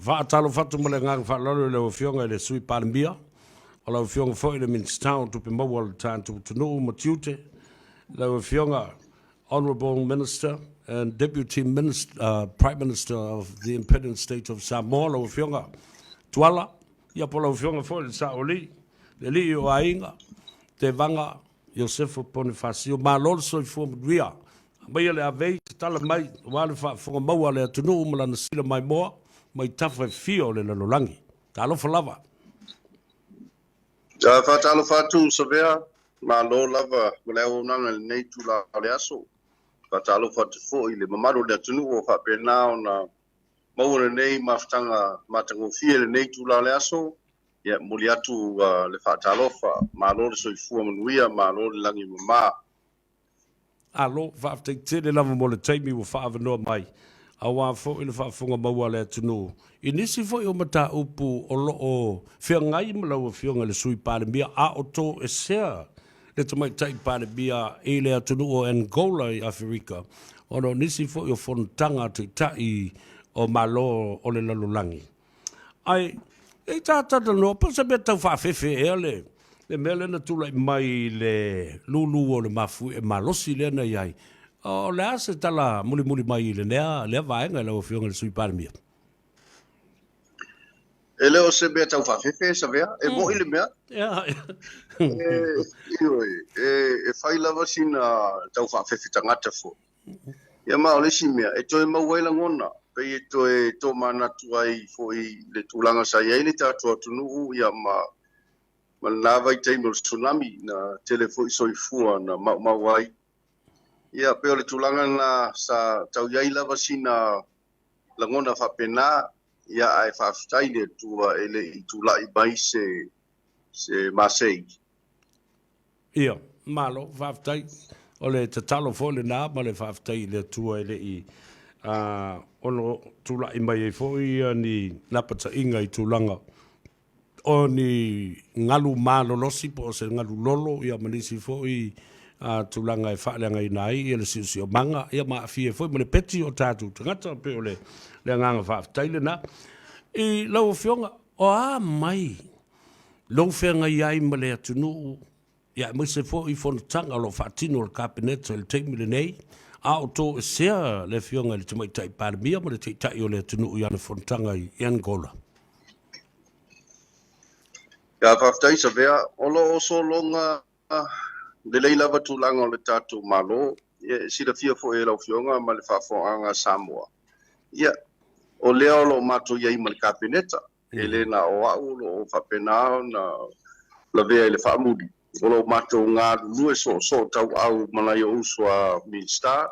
Faatalofa atu ma le agaga faaaloalo i lau Afioga i le Sui Palemia, o lau Afioga foi i le Minisita o Tupe Maua o le tatou atunuu ma tiute, lau Afioga Honourable Minister and Deputy Minister, Prime Minister of the Independent State of Samoa, lau Afioga Tuala, ia po o lau Afioga foi i le Saoalii, le Alii o Aiga, Tevaga Iosefo Ponifasio, malo le soifua manuia. Aumaia le avei, tatala mai aua le faafofoga maua a le atunuu ma lana sila maimoa mai tafa e fia o le lalolagi. Talofa lava. Ia faatalofa atu Savea, malo lava mo le auaunaga i lenei itula o le aso. Faatalofa atu foi i le mamalu o le atunuu o faapena ona maua lenei mafutaga matagofie i lenei itula o le aso. Ia, momoli atu le faatalofa, malo le soifua manuia, malo le lagi e mama. Alo, faafetai tele lava mo le taimi ua faaavanoa mai, aua foi le faafofoga maua a le atunuu i nisi foi o mataupu o lo o feagai ma lau Afioga i le Sui Palemia a o toesea le Tamaitai Palemia i le atunuu o Angola i Aferika ona o nisi foi o fonotaga a Taitai o Malo o le lalolagi. Ae, e i ta talanoa, po o se mea tau faafefe ea le, le mea lea na tulai mai i le lūlū o le mafuie malosi lea na i ai. O le a se tala mulimuli mai i lenea, lea vaega i lau Afioga i le Sui Palemia? E le o se mea tau faafefe, Savea, e moni le mea. Ioe, e fai lava sina tau faafefe tagata foi. Ia ma o le isi mea, e toe maua ai lagona, pei e toe tomanatu ai foi i le tulaga sa i ai le tatou atunuu ia ma ma lena vaitaimi o le tsunami na tele foi soifua na maumau ai. Ia pei o le tulaga lena sa tau i ai lava sina lagona faapena, ia ae faafetai i le Atua e le i tulai mai se se masei. Ia, malo, faafetai. O le tatalo foi lena ma le faafetai i le Atua e le i ono tulai mai ai foi ni lapataiga i tulaga o ni galu malolosi po o se galu lolo ia ma nisi foi tulaga e faaleagaina ai ia le siosiomaga ia ma aafia ai foi ma le peti o tatou tagata. Pei o le agaga faafetai lena. I lau Afioga, o a mai lou feagai ai ma le atunuu, ia aemaise foi fonotaga o lo o faatino e le Kapeneta i le taimi lenei, a o toesea le Afioga i le Tamaitai Palemia ma le Taitai o le atunuu i ana fonotaga i Angola. Ia, faafetai Savea. O lo o sologa lelei lava tulaga o le tatou Malo. Ia, e silafia foi e lau Afioga ma le faafofogaaga a Samoa, ia, o lea o lo o matou i ai ma le Kapeneta, E le na o au o lo o faapena ona lavea i le faamuli. O lo o matou galulue soosoo tauau ma nai ou uso a Minisita,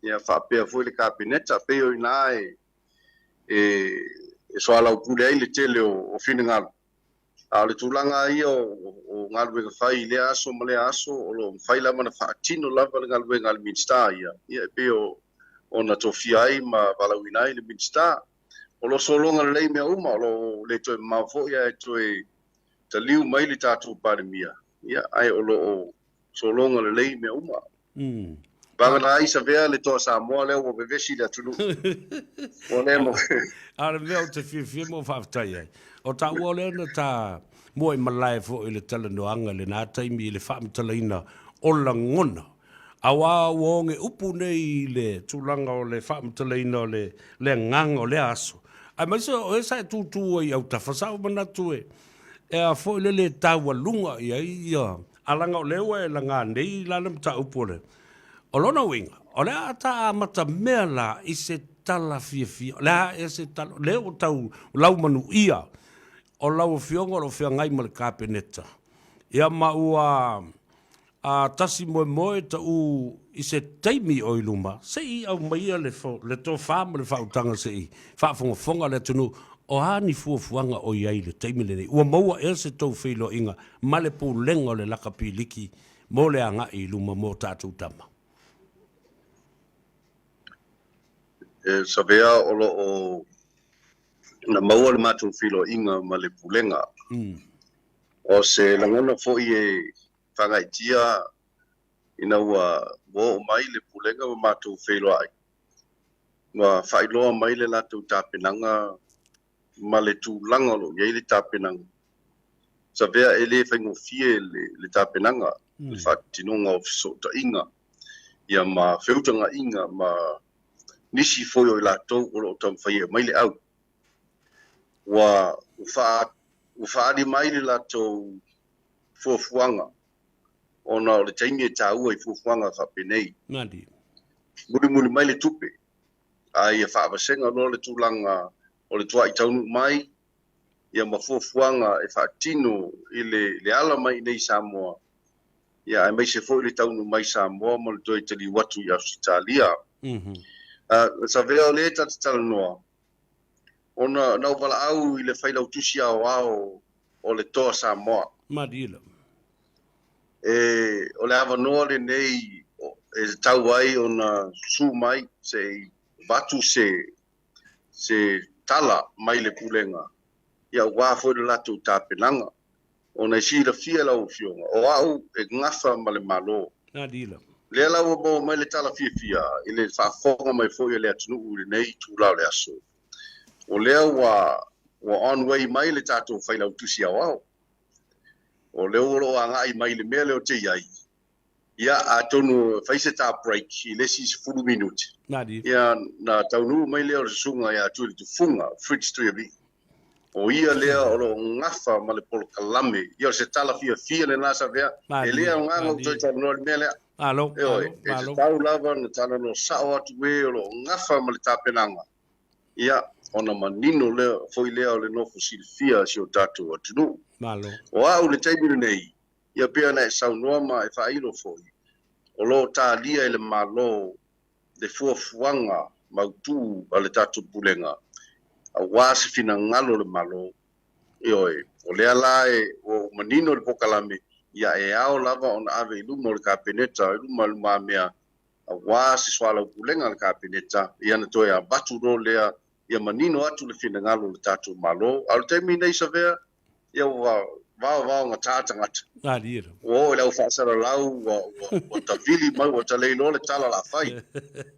ia faapea foi le Kapeneta. Pei o i ina e soalaupule ai le tele o finagalo. A o le tulaga lava ia o galuega fai i lea aso ma lea aso, o lo o mafai lava ona faatino lava le galuega a le Minisita ia, ia e pei ona tofia ai ma valaauina ai le Minisita. O lo o sologa lelei mea uma, o lo o le toe mamao foi ae toe taliu mai le tatou Palemia, ia, ae o lo o sologa lelei mea uma. Vagana ai Savea le toa Samoa lea ua vevesi le atunuu. Ua le mo. A o le mea ou te fiafia ma ou faafetai ai, o taua lea na ta muaimalae foi i le talanoaga i lena taimi i le faamatalaina o lagona Aua ua oge upu nei i le tulaga o le faamatalaina o le le agaga o lea aso, aemaise o oe sa e tūtū ai i autafa, sa ou manatu e e a foi le lē taualuga i ai ia alaga o lea ua e laga nei la le mataupu o le O lona uiga, o le a ta amata mea la i se tala fiafia, o le a ea se tala, o lea ua tau laumanuia o lau Afioga o lo o feagai ma le Kapeneta, ia ma ua A tasi moemoe taʻu i se taimi o i luma, se i aumaia le, le tofa ma le faautaga se i faafogafoga le atunuu, o a ni fuafuaga o i ai i le taimi lenei? Ua maua ea se tou feiloaiga ma le Pulega o le Lakapiliki mo le agai i luma mo tatou tama? E Savea, o lo o na maua le matou feiloaiga ma le Pulega. O se lagona foi e Fagaitia ina ua oo mai le Pulega ma matou feiloai, ua faailoa mai le latou tapenaga ma le tulaga o lo o i ai le tapenaga. Savea e le faigofie le tapenaga, le faatinoga o fesootaiga ia ma feutagaiga ma nisi foi o i latou o lo o taumafai e aumai le au. Ua ua faaali mai le latou fuafuaga ona o le taimi e taua i fuafuaga faapenei. Mulimuli mai le tupe, a ia faavasega loa le tulaga o le tuai taunuu mai ia ma fuafuaga e faatino i le ala mai i inei i Samoa, ia aemaise foi le taunuu mai i Samoa ma le toe taliu atu i Ausetalia. Savea o lea ta te talanoa, ona na ou valaau i le Failautusi Aoao o le Toa Samoa. Malie. E, o le avanoa lenei e tatau ai ona susu mai se i avatu se tala mai le Pulega, ia aua foi le latou tapenaga. Ona e silafia lau Afioga, o au e gafa ma le Malo. Malie. Lea la ua maua mai le tala fiafia i le faafofoga mai foi a le atunuu i lenei itula o le aso. O lea ua on way mai le tatou Failautusi Aoao. O lea ua lo o agai mai i le mea lea o te i ai. Ia, atonu e fai se ta break i le isi 10 minute. Malie. Ia, na taunuu mai lea o le susuga ia Tuiletufuga, Fritz Tuiavii. O ia lea o lo o gafa ma le polokalame. Ia, o se tala fiafia lena Savea. E le aoga ona ou toe talanoa i le mea lea. Malo, Ioe, e tatau lava ona talanoa sao atu e o lo o gafa ma le tapenaga. Ia, ona manino lea, foi lea o le nofo silafia a si o tatou atunuu. Malo. O au i le taimi lenei, ia pei ona e saunoa ma e faailo foi, o lo o talia e le Malo le fuafuaga mautu a le tatou Pulega, aua se finagalo o le Malo. Ioe, o lea la e ua ou manino i le polokalame, ia e ao lava ona ave i luma o le Kapeneta, i luma o lumamea, aua se soalaupulega a le Kapeneta, ia ona toe avatu loa lea, ia manino atu le finagalo o le tatou Malo. A o le taimi lenei Savea, ia ua vaovaogata tagata. Ua oo i le au faasalalau, ua tavili mai, ua taleiloa le tala o le a fai.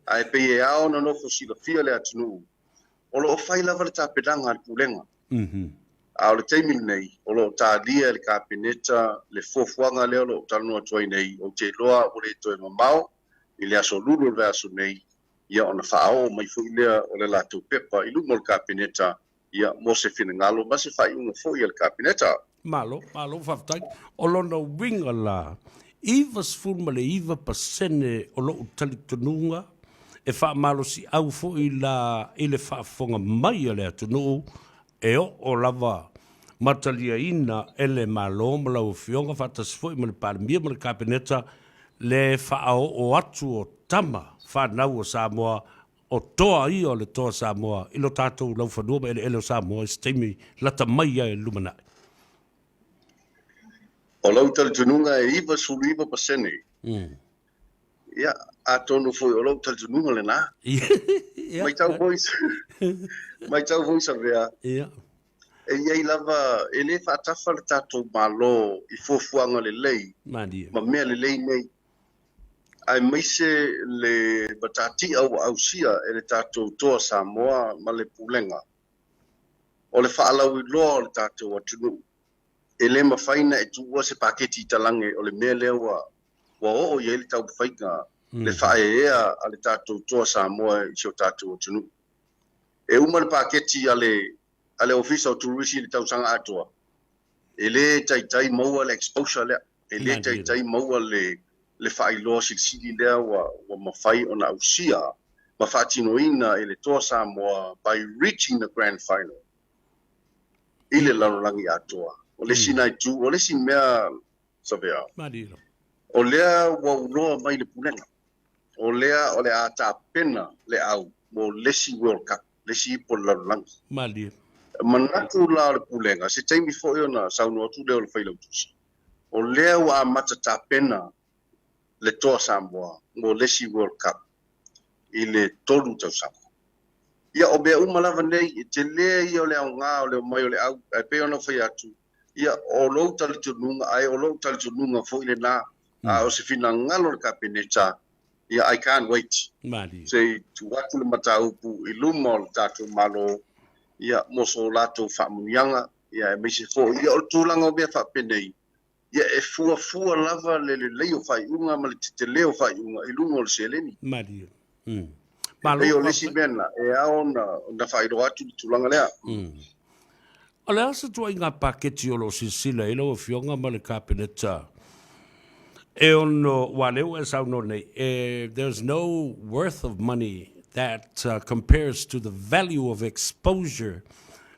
Ae pei e ao ona nofo silafia le atunuu, o lo o fai lava le tapenaga a le Pulega. A o le taimi lenei, o lo o talia e le Kapeneta le fuafuaga lea o lo o talanoa atu ai nei, ou te iloa ua le toe mamao i le aso Lulu o le vaiaso nei, ia ona faaoo mai foi lea o le latou pepa i luma o le Kapeneta, ia, mo se finagalo ma se faaiuga foi a le Kapeneta. Malo, malo faafetai. O lona uiga la, 99% o lou talitonuga e faamalosiau foi la i le faafofoga mai a le atunuu e oo lava ma taliaina e le Malo ma lau Afioga faatasi foi ma le Palemia ma le Kapeneta le faaoo atu o tama fanau o Samoa o toa ia o le Toa Samoa i lo tatou laufanua ma eleele o Samoa i se taimi lata mai ai i le lumanai. O lou talitonuga e 99%. Ia, atonu foi o lou talitonuga lena. Ia. Maitau foi, maitau foi Savea. Ia. E i ai lava, e le faatafa le tatou Malo i fuafuaga lelei Malie. ma mea lelei nei, aemaise le matatia ua ausia e le tatou Toa Samoa ma le Pulega o le faalauiloa o le tatou atunuu. E le mafai ona e tuua se paketi i talage o le mea lea ua oo i ai le taumafaiga, le faaeaea a le tatou Toa Samoa i si o tatou atunuu. E uma le paketi a le Ofisa o Turisi i le tausaga atoa, e le taitai maua le exposure lea, e le taitai maua le faailoa silisili lea ua mafai ona ausia ma faatinoina e le Toa Samoa by reaching the grand final i le lalolagi atoa. O le isi na itu, o le isi mea Savea, o lea ua uloa mai le Pulega, o lea o le a tapena le au mo le isi World Cup, le isi ipu o le lalolagi. Malie. Manatu la o le Pulega, se taimi foi ona saunoa atu lea o le Failautusi, o lea ua amata tapena le Toa Samoa mo le isi World Cup i le 3 tausaga. Ia, o mea uma lava nei, e tele ia o le aoga o le omai o le au, ae pei ona fai atu, ia, o lou talitonuga, ae o lou talitonuga foi lena, a o se finagalo o le Kapeneta, ia, I can't wait. Malie. Se i tuu atu le mataupu i luma o le tatou Malo, ia, mo so latou faamanuiaga, ia, aemaise foi, ia, o le tulaga o mea faapenei, ia, e fuafua lava le lelei o faaiuga ma le tetele o faaiuga i luga o le seleni. Malie. Mm. E pei o le isi mea lena e ao ona, ona faailoa atu le tulaga lea. O le a se tuaiga paketi o lo o silasila i ai lau Afioga ma le Kapeneta e ono, ua lea ua e saunoa nei, e, there's no worth of money that compares to the value of exposure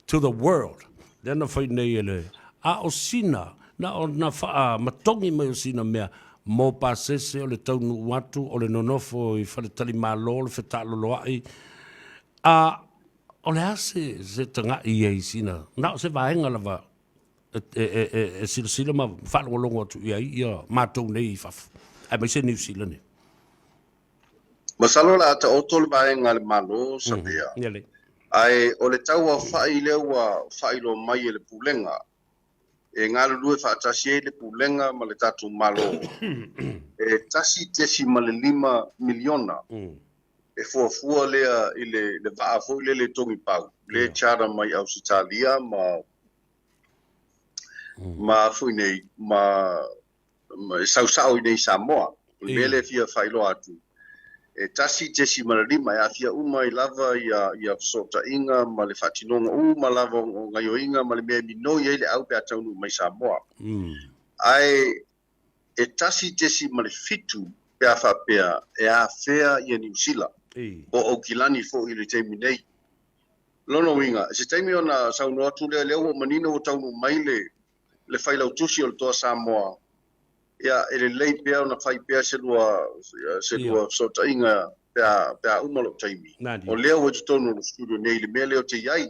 to the world. Lea na fai nei e le, a o sina, na o na faamatogi mai o sina mea mo pasese o le taunuu atu, o le nonofo i faletalimalo, o le fetaaloloai, a O le a se, se taga'i i ai sina, na o se vaega lava e, e, e, e, e silasila ma faalogologo atu i ai ia matou nei i fafo, aemaise Niu Sila nei. Masalo o le a taoto le vaega a le Malo, Sabea, Ia lei. ae o le tauaofa'i lea ua faailoa mai e le Pulega, e galulue faatasi ai le Pulega ma le tatou Malo, e $1.5 miliona. E fuafua lea i le, le vaa foi lele togi pau, le charter mai Ausetalia ma, ma foi nei, ma, ma e sau sao i nei Samoa. O le mea lea e fia faailoa atu, e 1.5 e aafia uma ai lava ia, ia fesootaiga ma le faatinoga uma lava o gaioiga ma le mea e minoi ai le au pe a taunuu mai Samoa. Ae e 1.7 pe a faapea e afea ia Niu Sila, po o Aukilani foi i le taimi nei. Lona uiga, i se taimi ona saunoa atu lea, lea ua manino ua taunuu mai le, le failautusi o le Toa Samoa, ia, e lelei pea ona fai pea se lua, se lua fesootaiga pe a, pe a uma lou taimi. O lea ua i totonu o le studio nei i le mea lea ou te i ai.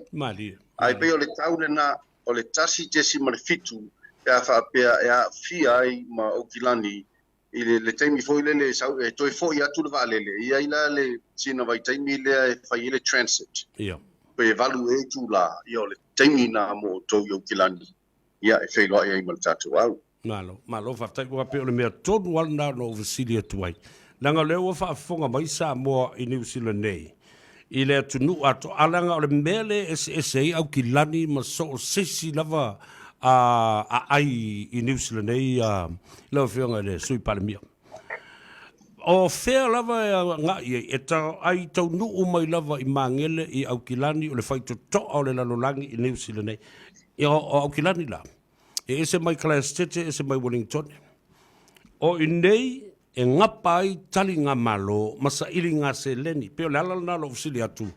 Ae pei o le tau lena, o le 1.7 pe a faapea e aafia ai ma Aukilani i le, le taimi foi lele e sau, e toe foi atu le vaalele, e i ai la le sina vaitaimi lea e fai ai le transit. Pe e 8 ea itulā, ia o le taimi lena mo outou i Aukilani, ia e feiloai ai ma le tatou au. Malo, malo faafetai. Ua pei o le mea tonu lava lena na ou fesili atu ai. Leaga o lea ua faafofoga mai Samoa i Niu Sila nei, i le atunuu atoa, a leaga o le mea lea e eseese ai Aukilani ma so o se isi lava aai i Niu Sila nei, lau Afioga i le Sui Palemia. O fea lava e agai ai, e ai taunuu mai lava i Magele i Aukilani o le faitotoa o le lalolagi i Niu Sila nei. Ia, o Aukilani la, e ese mai Christchurch, e ese mai Wellington. O i nei e gapa ai taligamalo ma sailiga seleni. Pei o le ala lena o lou fesili atu,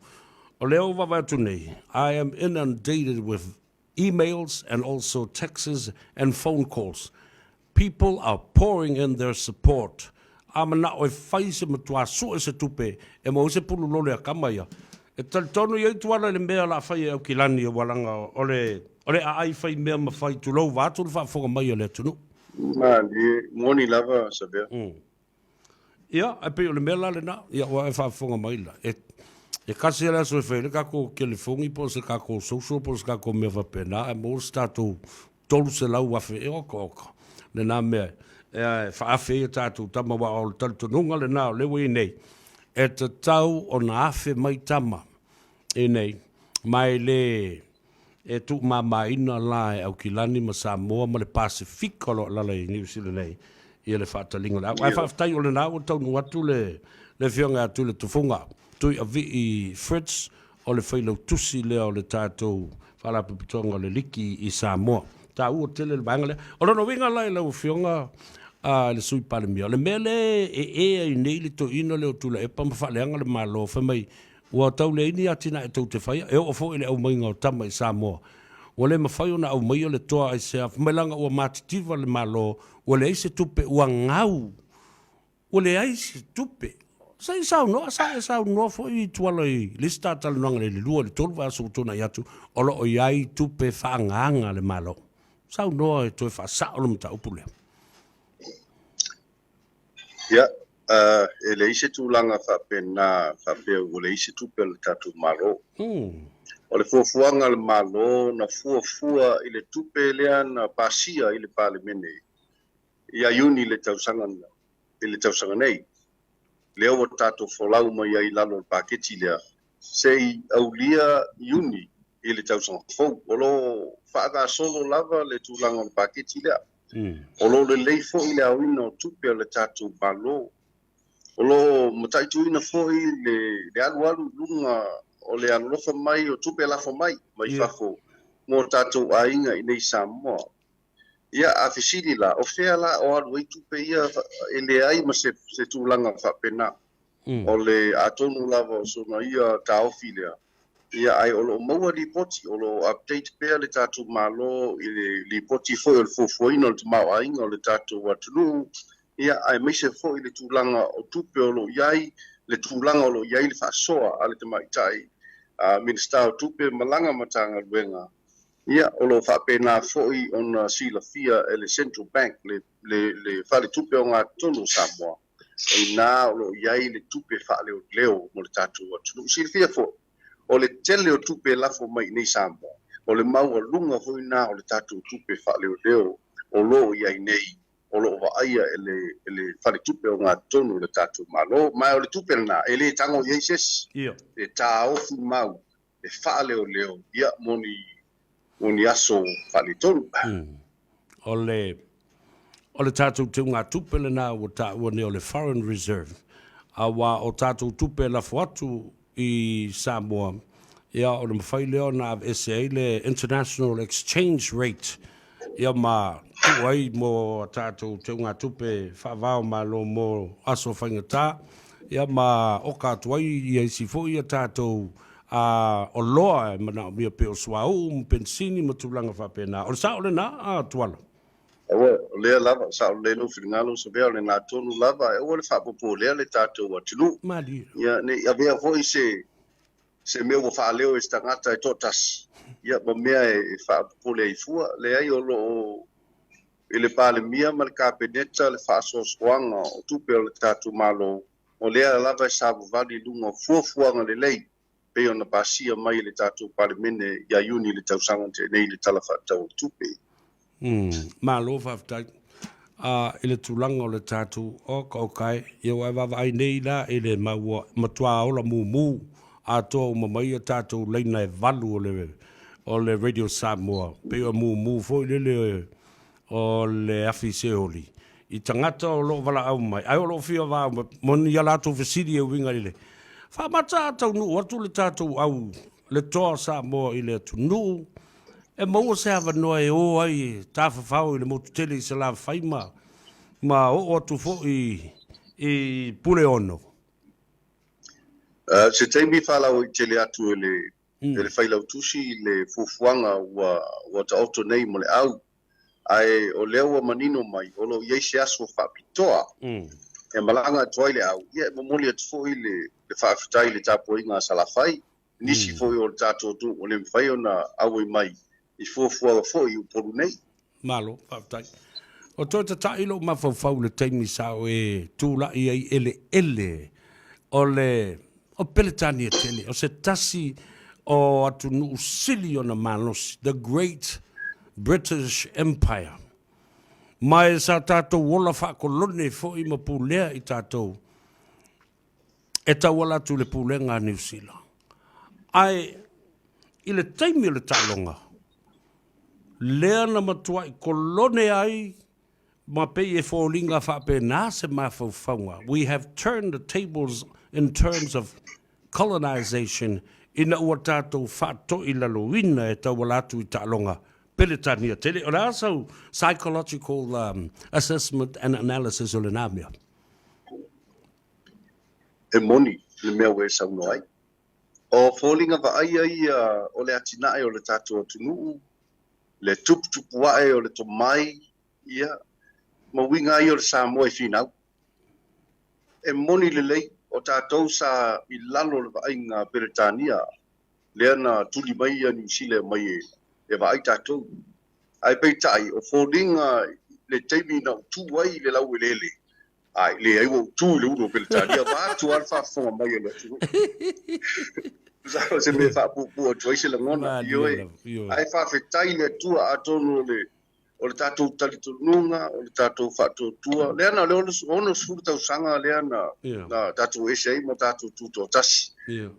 o lea ua vaavaai atu nei, I am inundated with emails and also texts and phone calls. People are pouring in their support. A manao e fai se matua sue se tupe e maua ai se pulu lole a kama ia. E talitonu i ai Tuala i le mea o le a fai e Aukilani aua leaga o le o le aai fai mea ma fai tulou vaeatu le faafofoga mai a le atunuu. Malie, moni lava Sabea. Ia, ae pei o le mea la lena, ia ua e faafofoga mai la, e, e kasi le aso e fai ai le tatou telefoni po o se tatou social po o se tatou mea faapena ae maua se tatou 300,000 e oka oka lena mea e faaafe ai a tatou tama aua o le talitonuga lena o lea ua i ai nei, e tatau ona afe mai tama i nei ma e le e tuumamaina la e Aukilani ma Samoa ma le Pasefika o lo o alaala i Niu Sila nei ia le faataliga o le au. Ae faafetai o lena ua taunuu atu le le Afioga ia Tuiletufuga Tuiavii Fritz o le failautusi lea o le tatou Faalapotopotoga o le Liki i Samoa. Taua tele le vaega lea. O lona uiga la i lau Afioga a le Sui Palemia, o le mea lea e ee ai nei le toeaina lea o Tuilaepa ma faaleaga le Malo fai mai Ua tau leai ni atinae tou te faia, e oo foi i le aumaiga o tama i Samoa. Ua le mafai ona aumaia le toa aisea, fai mai leaga ua matitiva le Malo, ua leai se tupe, ua gau, ua leai se tupe. Se i saunoa, sa e saunoa foi Tuala i le isi ta talanoaga i le 2 i le 3 vaiaso ua tuanai atu, o lo o i ai tupe faaagaaga a le Malo. Saunoa e toe faasao le mataupu lea. Ia, e leai se tulaga faapena faapea ua leai se tupe a le tatou Malo. O le fuafuaga a le Malo na fuafua i le tupe lea na pasia i le Palemene ia Iuni i le tausaga i le tausaga nei. Lea ua tatou folau mai ai i lalo o le paketi lea se i aulia Iuni. i le tausaga fou. O lo o faagasolo lava le tulaga o le paketi lea. O lo o lelei foi le aoina o tupe a le tatou Malo. O lo o mataituina foi le le alualu i luga o le alolofa mai o tupe lafo mai mai fafo mo tatou aiga i nei Samoa. Ia, a fesili la, o fea la o alu ai tupe ia e leai ma se se tulaga faapena. O le atonu lava o sona ia taofi lea, ia ae o lo o maua lipoti, o lo o update pea le tatou Malo i le lipoti foi o le fuafuaina o le tamaoaiga o le tatou atunuu, ia aemaise foi le tulaga o tupe o lo o i ai, le tulaga o lo o i ai le faasoa a le Tamaitai Minisita o Tupe ma lana Matagaluega. Ia, o lo o faapena foi ona silafia e le Central Bank, le, le, le Faletupe Ogatotonu o Samoa, o i ina o lo o i ai le tupe faaleoleo mo le tatou atunuu. Silafia foi, o le tele o tupe e lafo mai i nei Samoa, o le maualuga foi lena o le tatou tupe faaleoleo o lo o i ai nei, o lo o vaaia e le, e le Faletupe Ogatotonu o le tatou Malo. Ma o le tupe lena, e le tago i ai se isi, e taofi mau e faaleoleo ia mo ni mo ni aso faaletonu. O le o le tatou teugatupe lena ua taua nei o le foreign reserve, aua o tatou tupe e lafo atu i Samoa, ia ona mafai lea ona aveese ai le international exchange rate ia ma tuu ai mo a tatou teugatupe faava-o-Malo mo aso faigata, ia ma oka atu ai ia isi foi a tatou oloa e manaomia pei o suauu ma penisini ma tulaga faapena. O le sao lena, a Tuala? Aua, o lea lava, sao lelei lou finagalo, Savea, o lena tonu lava, e aua le faapopo lea le tatou atunuu. Malie. Ia, ne i avea foi se se mea ua faaleo e se tagata e toatasi, ia ma mea e faapopole ai fua. Leai, o lo o i le Palemia ma le Kapeneta le faasoasoaga o tupe o le tatou Malo, o lea lava e savavali i luga o fuafuaga lelei pei ona pasia mai e le tatou Palemene ia Iuni i le tausaga na tea nei i le Tala Faatatau o le Tupe. Malo faafetai. I le tulaga o le tatou oka oka e, ia ua e vaavaai nei la i le mau ua matua ola mumu atoa uma mai a tatou laina e valu o le o le Radio Samoa, pei o mumu foi lele o le afi seoli i tagata o lo o valaau mai, ae o lo o fia va mo ni a latou fesili e uiga i le faamata a taunuu atu le tatou au le Toa Samoa i le atunuu e maua se avanoa e o ai e tafafao i le motu tele i Salafai ma ma oo atu foi i Puleono. Se taimi faalauaitele atu e le e le Failautusi i le fuafuaga ua ua taoto nei mo le au, ae o lea ua manino mai o lo o i ai se aso faapitoa e malaga atu ai le au. Ia e momoli atu foi le le faafetai i le tapuaiga a Salafai, nisi foi o le tatou atunuu ua le mafai ona auai mai i fuafuaga foi i Upolu nei. Malo, faafetai. O toe tataʻi lou mafaufau i le taimi sa ou e tulaʻi ai eleele o le o Peretania tele, o se tasi o atunuu sili ona malosi, the Great British Empire. Ma e sa tatou ola faakolone foi ma pulea i tatou e tauala atu i le pulega a Niu Sila. Ae i le taimi o le taaloga, lea na matuai kolone ai ma pei e foliga faapena se mafaufauga, we have turned the tables in terms of colonization, ina ua tatou faatoilaloina e tauala atu i taaloga Peretania tele. O le a sau psychological assessment and analysis o lena mea? E moni le mea ua e saunoa ai. O foliga vaaia ia o le atinae o le tatou atunuu, le tuputupu ae o le tomai, ia, ma uiga ia o le Samoa e finau. E moni lelei, o tatou sa i lalo o le vaaiga a Peretania, lea na tuli mai ia Niu Sila e omai e vaai tatou. Ae peitai, o foliga le taimi na ou tu ai i le laueleele, Ai, leai, ua ou tu i le ulu o Peretania, vaeatu lava le faafofoga mai a le atunuu. Tusa o se mea e faapuupuu atu ai se lagona, ioe. Ae faafetai i le Atua, atonu o le, o le tatou talitonuga, o le tatou faatuatua, lea na o le 60 tausaga lea na, na tatou ese ai ma tatou tutoatasi.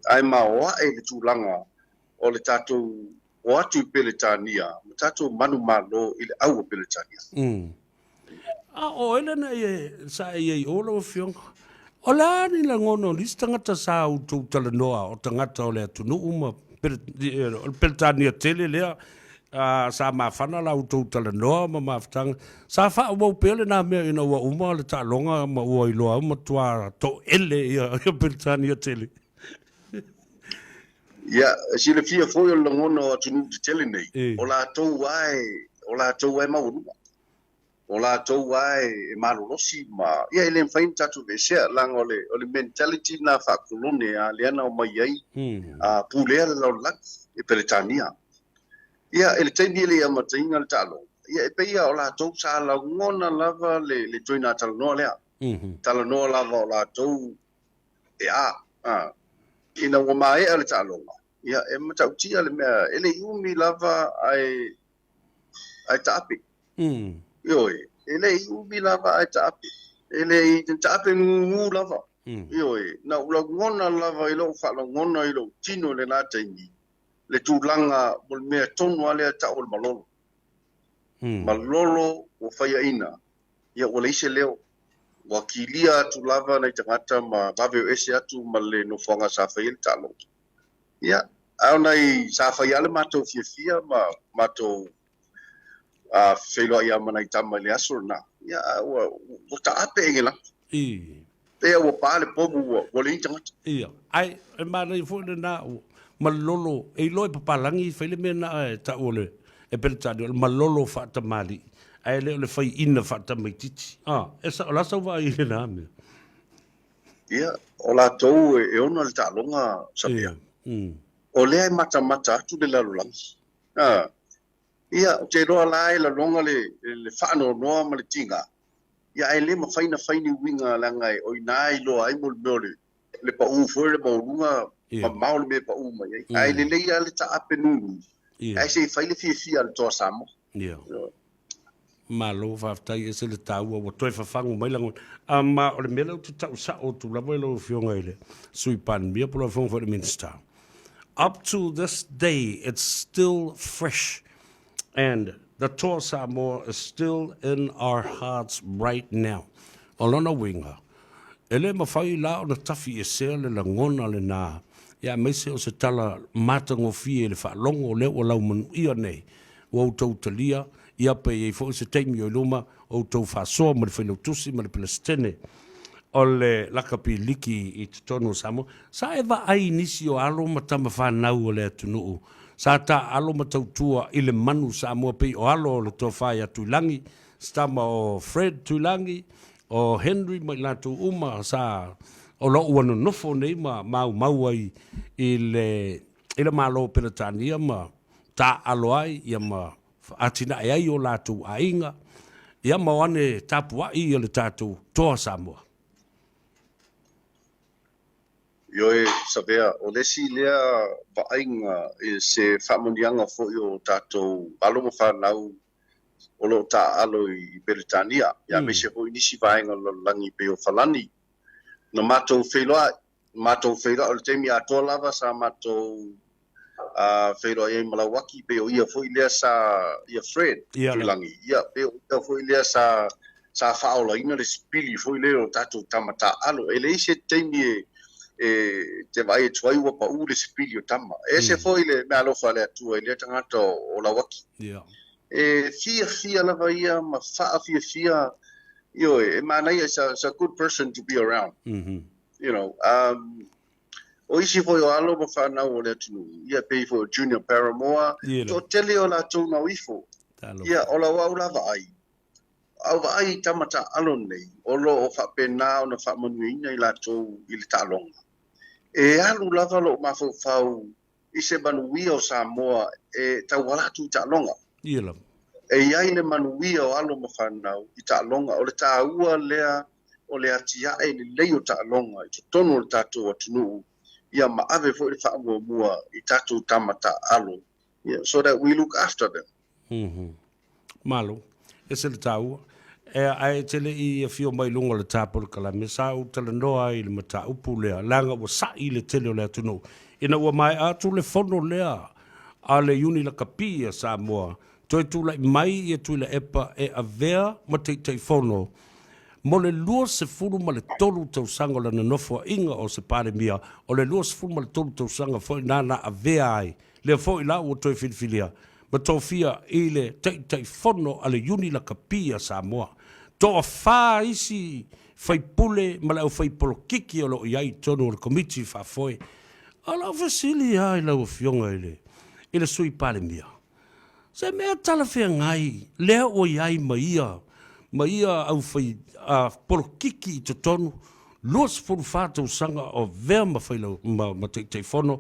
Ae maoae le tulaga o le tatou. o atu i Peretania ma tatou manumalo i le au o Peretania. A o ai lena e sa e i ai o lau Afioga? O le a ni lagona o nisi tagata sa outou talanoa o tagata o le atunuu ma o le Peretania tele lea sa mafana la outou talanoa ma mafutaga. Sa faaauau pea lena mea ina ua uma le taaloga ma ua iloa ua matua toele ia Peretania tele. Ia, e silafia foi o le lagona o atunuu tetele nei, o latou lava e, o latou lava e maualuga. O latou lava e malolosi ma, ia e le mafai ona tatou aveesea, leaga o le, o le mentality lena faa-kolone lava lea na omai ai a pulea le lalolagi e Peretania. Ia, i le taimi e le i amataina le taaloga, ia e pei lava o latou sa lagona lava le, le ituaiga talanoa lea. Talanoa lava o latou e a, a, ina ua maea le taaloga, ia e matautia le mea, e le i umi lava ae, ae taape. Ioe, e le i umi lava ae taape. E le i taape gugu lava. Ioe, na ou lagona lava i lou faalogona i lou tino i lena taimi, le tulaga mo le mea tonu lava lea e tau o le malolo. Malolo ua faiaina, ia ua leai se leo. Ua kilia atu lava nai tagata ma vave o ese atu ma le nofoaga sa fai ai le taaloga. Ia, ae o nai sa fai lava le matou fiafia ma matou feiloai lava ma nai tama i le aso lena, ia, ae ua, ua taape Engelana. Pei ua pa le pomu ua, ua leai ni tagata. Ia, ae e manaia foi lena malolo, e iloa e papalagi fai le mea na e tau o le, e Peretania, o le malolo faatamalii, ae le o le faiina faatamaitiiti. A, e sa, o le a sau vaai i lena mea? Ia, o latou e ona le taaloga Sabea. O lea e matamata atu le lalolagi. A, ia, ou te iloa la e laloga le, le faanoanoa ma le tiga, ia ae le mafai ona fai ni uiga leaga o i ina e iloa ai mo le mea o le, le pau foi le maualuga, mamao le mea e pau mai ai. Ae lelei lava le taape nunui, ae se i fai le fiafia a le Toa Samoa. Ia. Malo faafetai, ese le taua ua toe fafagu mai lagona. A ma o le mea lea ou te tau sao atu lava i lau Afioga i le Sui Palemia po o lau Afioga foi i le Minisita. Up to this day it's still fresh and the Toa Samoa is still in our hearts right now. O lona uiga, e le mafai la ona tafiesea le lagona lena, ia aemaise o se tala matagofie i le faalogo lea ua laumanuia nei ua outou talia, ia pe i ai foi se taimi o i luma, outou faasoa ma le Failautusi ma le Peresetene o le Lakapi Liki i totonu o Samoa. Sa e vaai i nisi o alo ma tama fanau o le atunuu sa taaalo ma tautua i le manu Samoa pei o alo o le Tofa ia Tuilagi, se tama o Fred Tuilagi, o Henry ma i latou uma sa o lo o ua nonofo nei ma maumau ai i le i le Malo o Peretania ma taaalo ai ia ma atinae ai o latou aiga, ia ma o ane tapuai ia le tatou Toa Samoa. Ioe, Savea, o le isi lea vaaiga i se faamanuiaga foi o tatou alo ma fanau o lo o taaalo i Peretania, aemaise foi nisi vaega o le lalolagi pei o Falani. Na matou feiloai matou feiloai, o le taimi atoa lava sa matou feiloai ai ma Lauaki, pei o ia foi lea sa, ia Fred Tuilagi, ia, pei o ia foi lea sa sa faaolaina le sipili foi lea o tatou tama taaalo. E leai se taimi e e te vaai atu ai ua pau le sipili o tama. E ese foi le meaalofa a le Atua i lea tagata o Lauaki. E fiafia lava ia ma faafiafia, ioe, e manaia, it's a, it's a good person to be around. You know, o isi foi o alo ma fanau o le atunuu, ia pei foi o Junior Paramoa, toatele o latou na o ifo. Ia, o lau au la vaai, au vaai i tama taaalo nei, o lo o faapena ona faamanuiaina i latou i le taaloga. E alu lava lou mafaufau i se manuia o Samoa e tauala atu i taaloga. Ia lava. E i ai le manuia o alo ma fanau i taaloga. O le taua lea o le atiae lelei o taaloga i totonu o le tatou atunuu, ia ma ave foi le faamuamua i tatou tama taaalo, ia, so that we look after them. Malo. Ese le taua. E, ae e te le i afio mai luga o le ta polokalame, sa ou talanoa ai i le mataupu lea, leaga ua sa'i le tele o le atunuu, ina ua maea atu le fono lea a le Iuni Lakapi a Samoa, toe tulai mai ia Tuilaepa e avea ma Taitaifono mo le 23 tausaga o lana nofoaiga o se Palemia, o le 23 tausaga foi lena na avea ai, lea foi la ua toe filifilia ma tofia i le Taitaifono a le Iuni Lakapi a Samoa. Toafa isi faipule ma le aufaipolokiki o lo o i ai i totonu o le Komiti Faafoe. O lau fesili lava i lau Afioga i le i le Sui Palemia, se mea talafeagai lea ua i ai ma ia ma ia aufai polokiki i totonu, 24 tausaga o avea ma failau ma Taitaifono,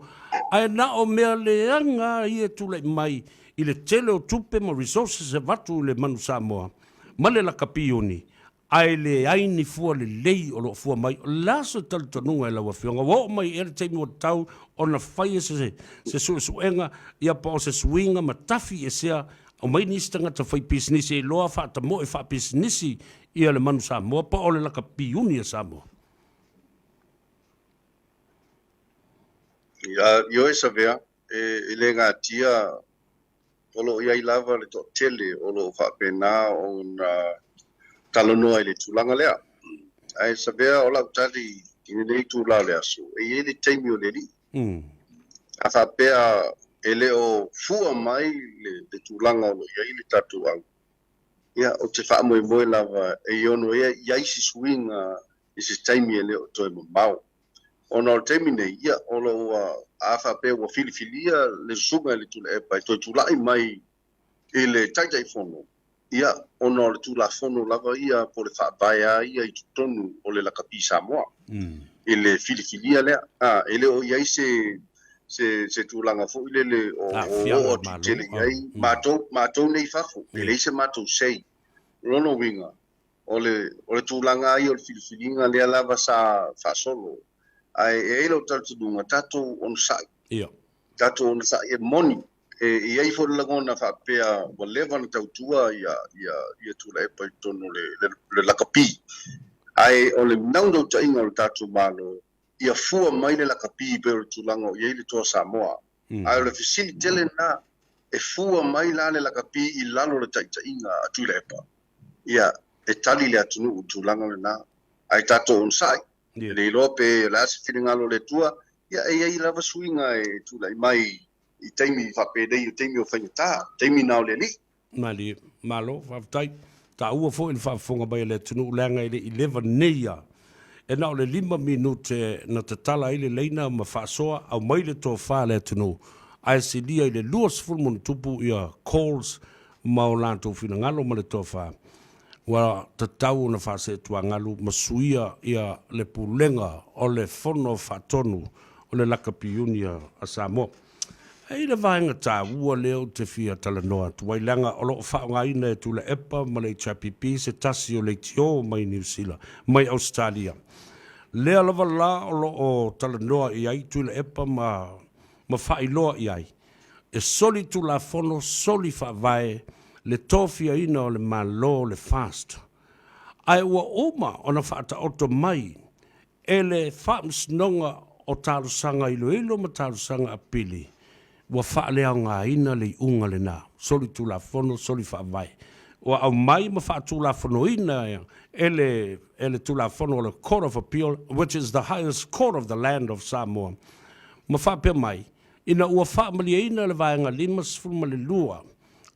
ae na o mea leaga lava ia e tulai mai i le tele o tupe ma resources e avatu i le Manu Samoa ma le lakapi iuni, ae leai ni fua lelei o lo o fua mai. O le a se talitonuga i lau Afioga? Ua oo mai ea le taimi ua tatau ona faia se suesuega ia po o se suiga ma tafi esea, aumai nisi tagata faipisinisi e iloa faatamoe faapisinisi ia le Manu Samoa po o le lakapi iuni a Samoa? Ia, ioe Savea, e le gatia o lo o i ai lava le toatele o lo o faapena ona talanoa i le tulaga lea. Ae Savea, o lau tali i lenei itula o le aso, e i ai le taimi o le Alii. A faapea e le o fua mai le tulaga o lo o i ai le tatou au, ia, ou te faamoemoe lava e ono i ai se suiga i se taimi e le o toe mamao. Ona o le taimi nei, ia, o lo o ua, a faapea ua filifilia le susuga i le Tuilaepa e toe tulai mai i le Taitaifono, ia, ona o le Tulafono lava ia po o le Faavae lava ia i totonu o le Lakapi Samoa i le filifilia lea. A, e le o i ai se, se, se tulaga foi lele o, o oo atu tele i ai matou, matou nei i fafo, e leai se matou say. O lona uiga, O le, o le tulaga lava ia o le filifiliga lea lava sa faasolo. Ae e i ai lou talitonuga, tatou onosai. Ia. Tatou onosai e moni. E i ai foi le lagona faapea ua leva ona tautua ia, ia, ia Tuilaepa i totonu o le, le, le lakapi. Ae o le naunautaiga o le tatou Malo, ia fua mai le lakapi pei o le tulaga o i ai le Toa Samoa. Ae o le fesili tele lena, e fua mai la le lakapi i lalo o le taitaiga a Tuilaepa? Ia, e tali le atunuu i le tulaga lena. Ae tatou onosai, e le iloa pe o le a se finagalo o le Atua, ia e i ai lava suiga e tulai mai i taimi faapenei, o taimi o faigata, taimi na o le Alii. Malie. Malo, faafetai. Taua foi le faafofoga mai a le atunuu leaga e le i leva nei a e na o le 5 minute na tatala ai le laina ma faasoa aumai le tofa a le atunuu ae silia i le 20 ma ona tupu ia calls ma o latou finagalo ma le tofa ua tatau ona faaseetuagalu ma suia ia le pulega o le Fono Faatonu o le Lakapi Iuni a Samoa. E i le vaega taua lea ou te fia talanoa atu ai, leaga o lo o faaaogaina e Tuilaepa ma le HRPP se tasi o leitio mai Niu Sila, mai Ausetalia. Lea lava la o lo o talanoa i ai Tuilaepa ma ma faailoa i ai, e soli tulafono, soli faavae le tofiaina o le Malo o le FAST. Ae ua uma ona faataoto mai E le Faamasinoga o Talosaga Iloilo ma Talosaga Apili, ua faaleaogaina le iuga lena, solitulafono, solifaavae, ua aumai ma faatulafonoina e le e le Tulafono o le Court of Appeal, which is the highest court of the land of Samoa, ma faapea mai, ina ua faamalieina le Vaega 52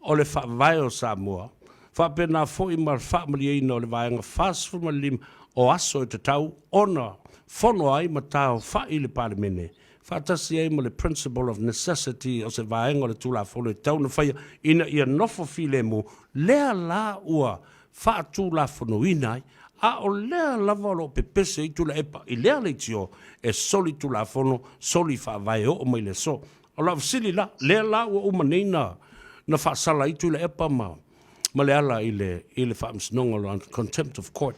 o le Faavae o Samoa, faapena foi ma le faamalieina o le Vaega 45 o aso e tatau ona fono ai ma taofa'i le Palemene, faatasi ai ma le Principle of Necessity o se vaega o le Tulafono e tatau ona faia ina ia nofo filemu, lea la ua faatulafonoina ai, a o lea lava o lo o pepese ai Tuilaepa i lea leitio e soli Tulafono, soli Faavae e oo mai le aso. O lau fesili la, lea la ua uma nei na na faasala ai Tuilaepa ma ma Leala i le i le Faamasinoga o le Contempt of Court.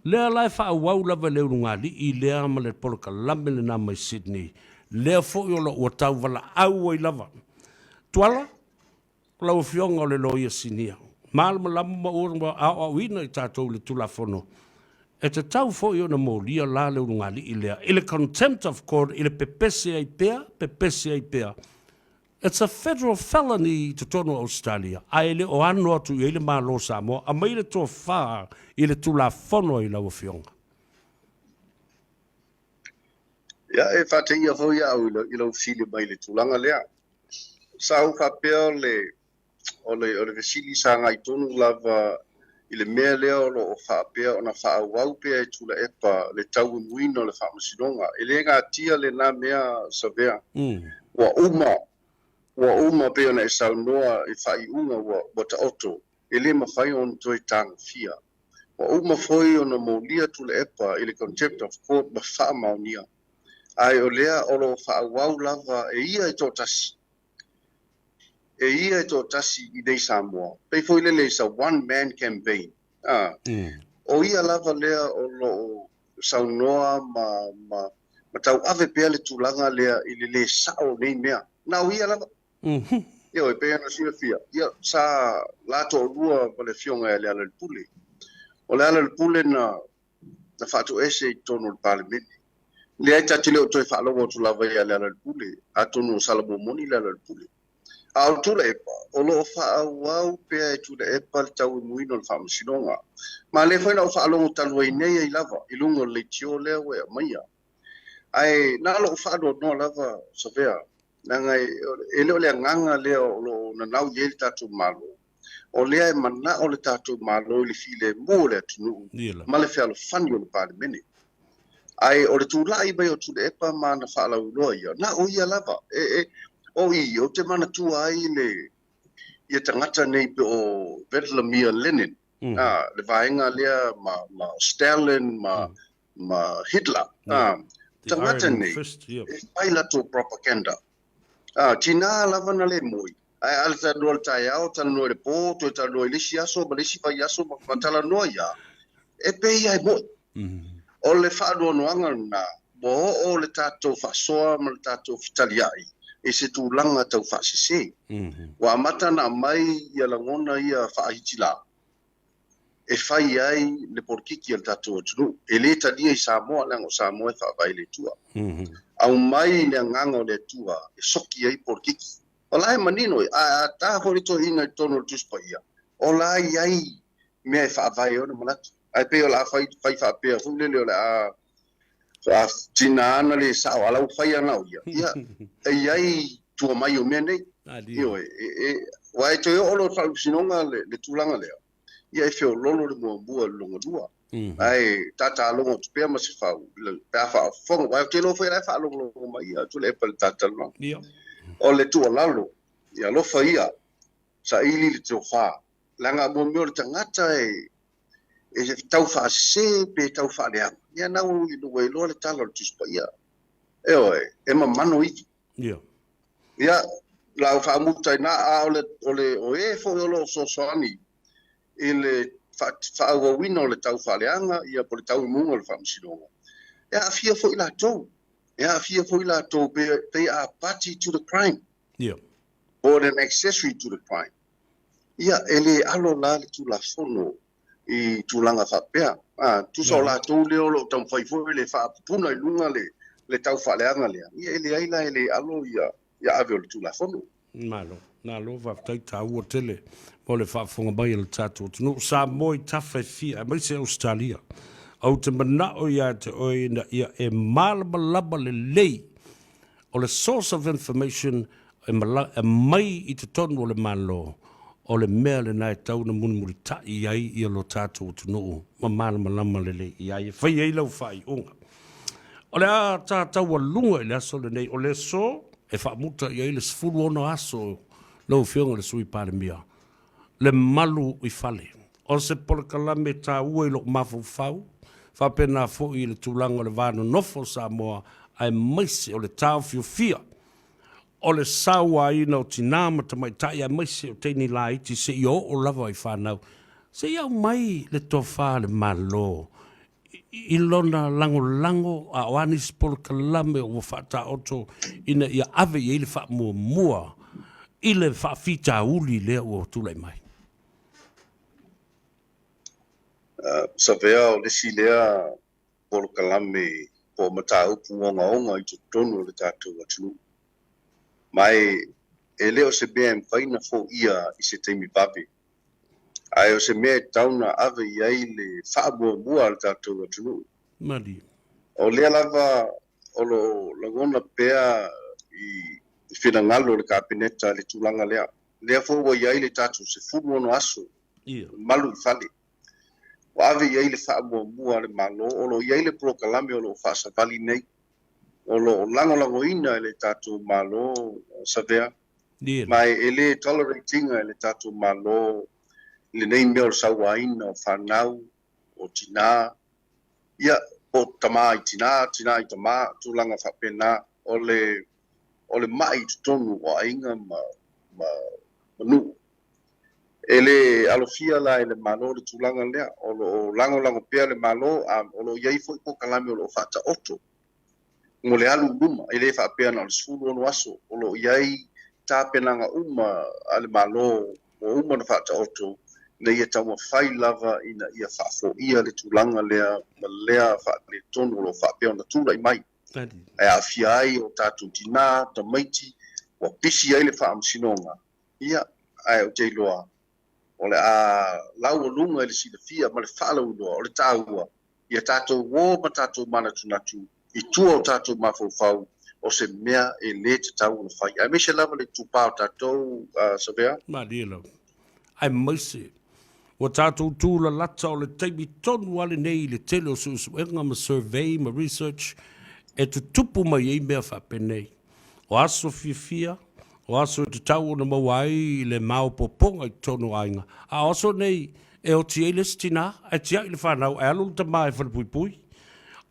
Lea la e faaauau lava e le ulugalii lea ma le polokalame lena mai Sydney, lea foi o lo ua tauvalaau ai lava. Tuala, O lau Afioga o le Loia Sinia, malamalama ma ua aoaoina i tatou i le Tulafono, e tatau foi ona molia la le ulugalii lea i le contempt of court i le pepese ai pea, pepese ai pea. It's a federal felony i totonu o Ausetalia, ae le o ano atu i ai le Malo o Samoa, aumai le tofa i le Tulafono i lau Afioga. Ia, e faateia foi au i lau fesili mai i le tulaga lea. Sa ou faapea o le, o le, o le fesili sa agai tonu lava i le mea lea o lo o faapea ona faaauau pea e Tuilaepa le tauimuina o le Faamasinoga. E le gatia lena mea Savea. Ua uma, ua uma pei ona e saunoa i faaiuga ua, ua taoto, e le mafai ona toe tagofia. Ua uma foi ona molia Tuilaepa i le Contempt of Court ma faamaonia, ae o lea o lo o faaauau lava e ia e toatasi, e ia e toatasi i nei Samoa. Pei foi lele is a one man campaign. A, o ia lava lea o lo o saunoa ma, ma, ma tauave pea le tulaga lea i le lē sao o nei mea. Na o ia lava. Ioe, pei ona silafia, ia, sa la toalua ma le Afioga ia Lealailepule. O Lealailepule na, na faatoese i totonu o le Palemene. Leai, ta te le o toe faalogo atu lava ia Lealailepule, atonu o Salamua moni Lealailepule. A o Tuilaepa, o lo o faaauau pea e Tuilaepa le tauimuina o le Faamasinoga. Ma lea foi na ou faalogo talu ai nei ai lava i luga o le leitio lea ua e aumaia. Ae na lou faanoanoa lava Savea, leaga e le o le agaga lea o lo o nanau i ai le tatou Malo. O lea e manao le tatou Malo i le filemu o le atunuu ma le fealofani o le Palemene. Ae o le tulai mai o Tuilaepa ma ana faalauiloa ia, na o ia lava. E, e, o i, ou te manatua ai le, ia tagata nei pe o Vladimir Lenin, a, le vaega lea ma, ma Stalin ma, ma Hitler. A, tagata nei, e fai latou propaganda. A, tina lava na le moi. Ae a talanoa i le taeao, talanoa i le po, toe talanoa i le isi aso ma le isi vaiaso ma, ma talanoa ia, e pei ia e moi. O le faanoanoaga lena, ua oo le tatou faasoa ma le tatou fetaliai i se tulaga tau faasese. Ua amata ona aumai ia lagona ia faa-Hitila e fai ai le polokiki a le tatou atunuu. E le talia i Samoa, leaga o Samoa e faavae i le Atua. Aumai le agaga o le Atua e soki ai polokiki. O la e manino, a, a ta foi le toeaina i totonu o le Tusi Paia, o la e i ai mea e faavae ai ona manatu. Ae pei o le a fai, fai faapea foi lele o le a tiga na le sao, a la ua fai ana o ia. Ia, e i ai tua mai o mea nei. Ioe, e, e, aua e toe oo loa i le faamasinoga le, le tulaga lea, ia e feololo le muamua i le lona lua. Ae tatalogo atu pea ma se fau, pe a faafofoga, aua ou te iloa foi o la e faalogologo mai ia Tuilaepa i le talatalanoaga. O le tuualalo, ia alofa ia, saili le tofa, leaga mo mea o le tagata e, e tau faasese pe tau faaleaga, ia na ua iloa le tala o le Tusi Paia. Ioe, e mamano ivi. Ia. Ia, la ua faamuta i ina, a o le, o le, o e foi o lo o fesoasoani i le faaauauina o le tau faaleaga, ia, po o le tauimuga o le Faamasinoga, e aafia foi latou. E aafia foi latou, they are party to the crime. Ia. Or an accessory to the crime. Ia, e le alo la le Tulafono i tulaga faapea. A, tusa o latou lea o lo o taumafai foi le faapupuna i luga le, le tau faaleaga lea, ia e leai la e le alo ia, ia ave o le Tulafono. Malo, malo faafetai taua tele mo le faafofoga mai a le tatou atunuu. Samoa i tafa e fia, aemaise Ausetalia. Ou te manao ia te oe ina ia e malamalama lelei O le source of information e aumai i totonu o le Malo, o le mea lena e tatau ona mulimulitai ai ia lo tatou atunuu ma malamalama lelei i ai e fai ai lau faaiuga. O le a ta taualuga i le aso lenei, o le aso e faamuta i ai le 16 aso lau Afioga i le Sui Palemia, le malu i fale. O se polokalame taua i lou mafaufau, faapena foi i le tulaga o le va nonofo o Samoa aemaise o le taofiofia o le sauaina o tinā ma tamaitai aemaise o teine laiti seia oo lava i fanau, seia aumai le tofa a le Malo i lona lagolago a o a nisi polokalame ua faataoto ina ia ave i ai le faamuamua i le faafitauli lea ua tulai mai? Savea, o le isi lea polokalame po o mataupu ogaoga i totonu o le tatou atunuu. Ma e. E le o se mea e mafai ona foia i se taimi vave, ae o se mea e tatau ona ave i ai le faamuamua a le tatou atunuu. Malie. O lea lava o lo o lagona pea i finagalo o le Kapeneta le tulaga lea. Lea foi ua i ai le tatou 16 aso malu i fale. Ua ave i ai le faamuamua a le Malo, o lo o i ai le polokalame o lo o faasavali nei, o lo o lagolagoina e le tatou Malo, Savea, ma e le tolerate ina e le tatou Malo lenei mea o le sauaina o fanau, o tinā, ia, po o tama i tinā, tinā i tama, tulaga faapena, o le, o le mai i totonu o aiga ma, ma, ma nuu. E le alofia la e le Malo le tulaga lea, o lo o lagolago pea le Malo, a o lo o i ai foi polokalame o lo o faataoto mo le alu i luma, e le faapea na o le 16 aso, o lo o i ai tapenaga uma a le Malo ua uma ona faataoto ina ia taumafai lava ina ia faafoia le tulaga lea ma lea faaletonu o lo o faapea ona tulai mai, e aafia ai o tatou tinā, tamaiti, ua pisi ai le faamasinoga. Ia, ae ou te iloa, o le a laualuga i le silafia ma le faalauiloa o le taua ia tatou ō ma tatou manatunatu i tua o tatou mafaufau o se mea e lē tatau ona fai, aemaise lava le itupa o tatou, Savea. Malie lava. Aemaise ua tatou tulalata o le taimi tonu lava lenei i le tele o suesuega ma survey ma research e tutupu mai ai mea faapenei. O aso fiafia, o aso e tatau ona maua ai le maopoopoga i totonu o aiga, a o aso nei e oti ai le isi tinā, ae tiai le fanau, ae alu le tama e falepuipui.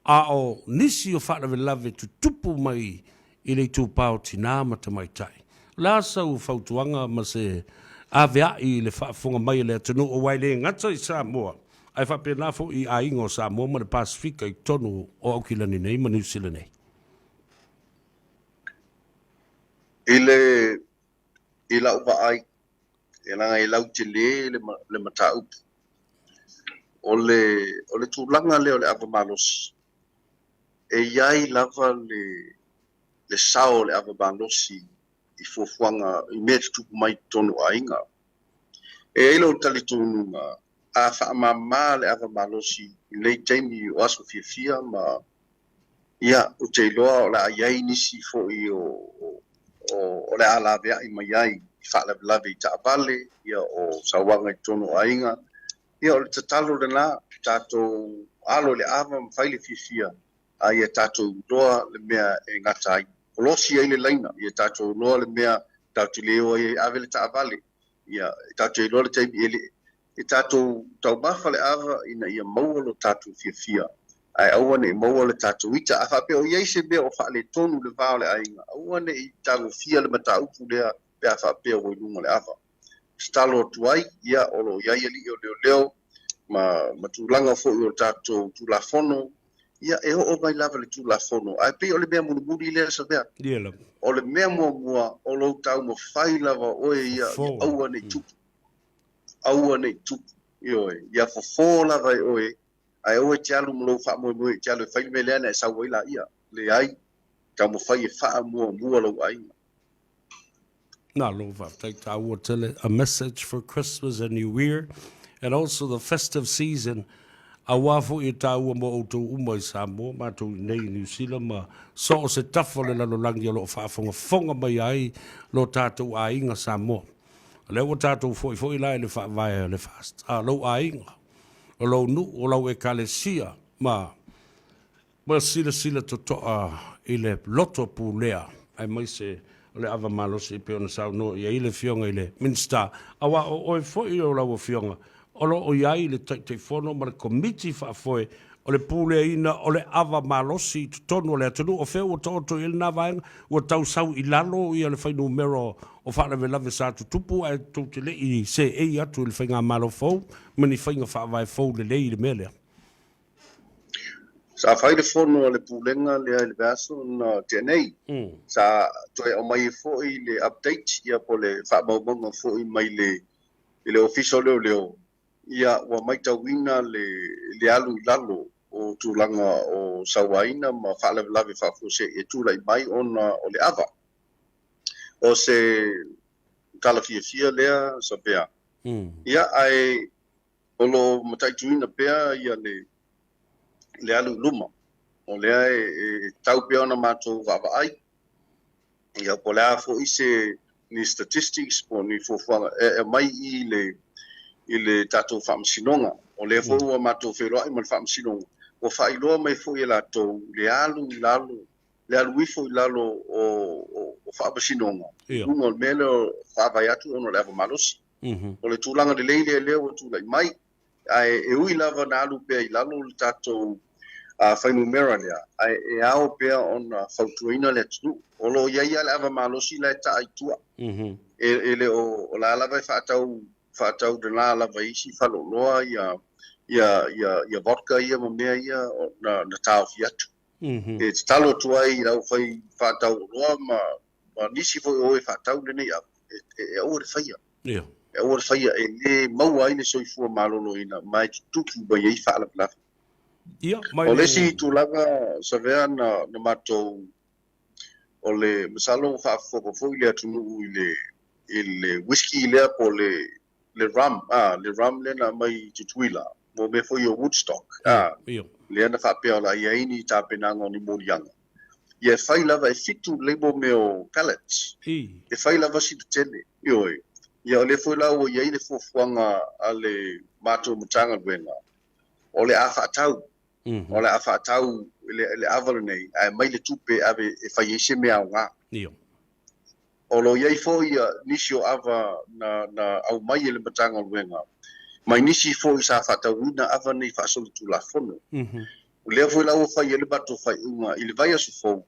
A o nisi o faalavelave tutupu mai i le itupa o tinā ma tamaitai. O le a sau fautuaga ma se avea'i i le faafofoga mai a le atunuu aua e le gata i Samoa, ae faapena foi i aiga o Samoa ma le Pasefika i totonu o Aukilani nei ma Niu Sila nei? I le i lau vaai, e leaga e lautele le, le mataupu. O le, o le tulaga lea o le ava malosi, e i ai lava le, le sao o le ava malosi i fuafuaga i mea tutupu mai i totonu o aiga. E i ai lou talitonuga, a faamama le ava malosi i lenei taimi o aso fiafia ma Ia, ou te iloa o le a i ai nisi foi o, o, o le a laveai mai ai i faalavelave i taavale, ia, o sauaga i totonu o aiga. Ia, o le tatalo lena, tatou alo i le ava ma fai le fiafia, a ia tatou iloa le mea e gata ai. Kolosi ai le laina, ia tatou iloa le mea tatou te le o ai e ave le taavale. Ia, tatou te iloa le taimi e le, E tatou taumafa le ava ina ia maua lo tatou fiafia, ae aua ne i maua le tatou ita. A faapea o i ai se mea o faaletonu i le va o le aiga, aua ne i tagofia le mataupu lea pe a faapea ua i luga o le ava. Tatalo atu ai, ia, o lo o i ai alii o leoleo ma, ma tulaga foi o tatou Tulafono, ia, e oo mai lava le Tulafono, ae pei o le mea mulimuli lea, Savea. Ia lava. O le mea muamua, o lou taumafai lava oe ia, ia aua ne i tupu. Aua ne i tupu, ioe, ia fofo lava e oe, ae aua e te alu ma lou faamoemoe e te alu e fai le mea lea ona e sau ai laia. Leai, taumafai e faamuamua lou aiga. Malo faafetai taua tele. A message for Christmas and New Year and also the festive season aua foi e taua mo outou uma i Samoa, matou i nei i Niu Sila ma so o se tafa o le lalolagi o lo o faafogafoga mai ai lo tatou aiga Samoa. O lea ua tatou foi foi la i le faavae o le FAST, a o lou aiga, o lou nuu, o lau ekalesia, ma ma silasila totoa i le loto pulea, aemaise o le ava malosi e pei ona saunoa i ai le Afioga i le Minisita, aua o oe foi o lau Afioga o lo o i ai le Taitaifono ma le Komiti Faafoe o le puleaina o le ava malosi i totonu o le atunuu. O fea ua taoto i ai lena vaega? Ua tau sau i lalo ia le fuainumera o faalavelave sa tutupu ae tou te le i seei atu i le faigamalo fou ma ni faiga faavae fou lelei i le mea lea. Sa fai le fono a le Pulega lea i le vaiaso na tea nei. Sa toe aumai ai foi le update ia po o le faamaumauga foi mai le i le Ofisa o Leoleo, ia ua maitauina le le alu i lalo o tulaga o sauaina ma faalavelave faafuasei e tulai mai ona o le ava. O se tala fiafia lea Savea. Ia, ae o lo o mataituina pea ia le le alu i luma. O lea e tatau pea ona matou vaavaai, ia po o le a foi se ni statistics po o ni fuafuaga e aumai i le i le tatou Faamasinoga. O lea foi ua matou feiloai ma le Faamasinoga, ua faailoa mai foi e latou le alu i lalo, le alu ifo i lalo o o Faamasinoga i luga o le mea lea o faavae atu ona o le ava malosi. O le tulaga lelei lea lea ua tulai mai, ae e ui lava na alu pea i lalo le tatou fuainumera lea, ae e ao pea ona fautuaina le atunuu. O lo o i ai lava le ava malosi la e taa i tua. E le o, o la lava e faatau faatau lena lava i isi faleoloa ia ia ia ia vodka ia ma mea ia na na taofi atu. E tatalo atu ai i le aufai faatau oloa ma ma nisi foi o e faatau lenei ava, e aua le faia. E aua le faia, e le maua ai le soifua maloloina ma e tutupu mai ai faalavelave. O le isi tulaga Savea na na matou o le masalo ua faafofoga foi le atunuu i le i le whisky lea po o le le rum, a, le rum lea na aumai i Tutuila, mo mea foi o Woodstock, a, lea na faapea o le a i ai ni tapenaga o ni moliaga. Ia e fai lava, e fitu lelei mo mea o pellets. E fai lava sina tele, ioe. Ia o lea foi la ua i ai le fuafuaga a le matou Matagaluega, o le a faatau, o le a faatau le ava lenei, ae aumai le tupe e ave e fai ai se mea aoga. O lo o i ai foi nisi o ava na na aumai e le Matagaluega mai nisi foi sa faatauina ava nei faasolitulafono. O lea foi la ua fai ai le matou faaiuga i le vaiaso fou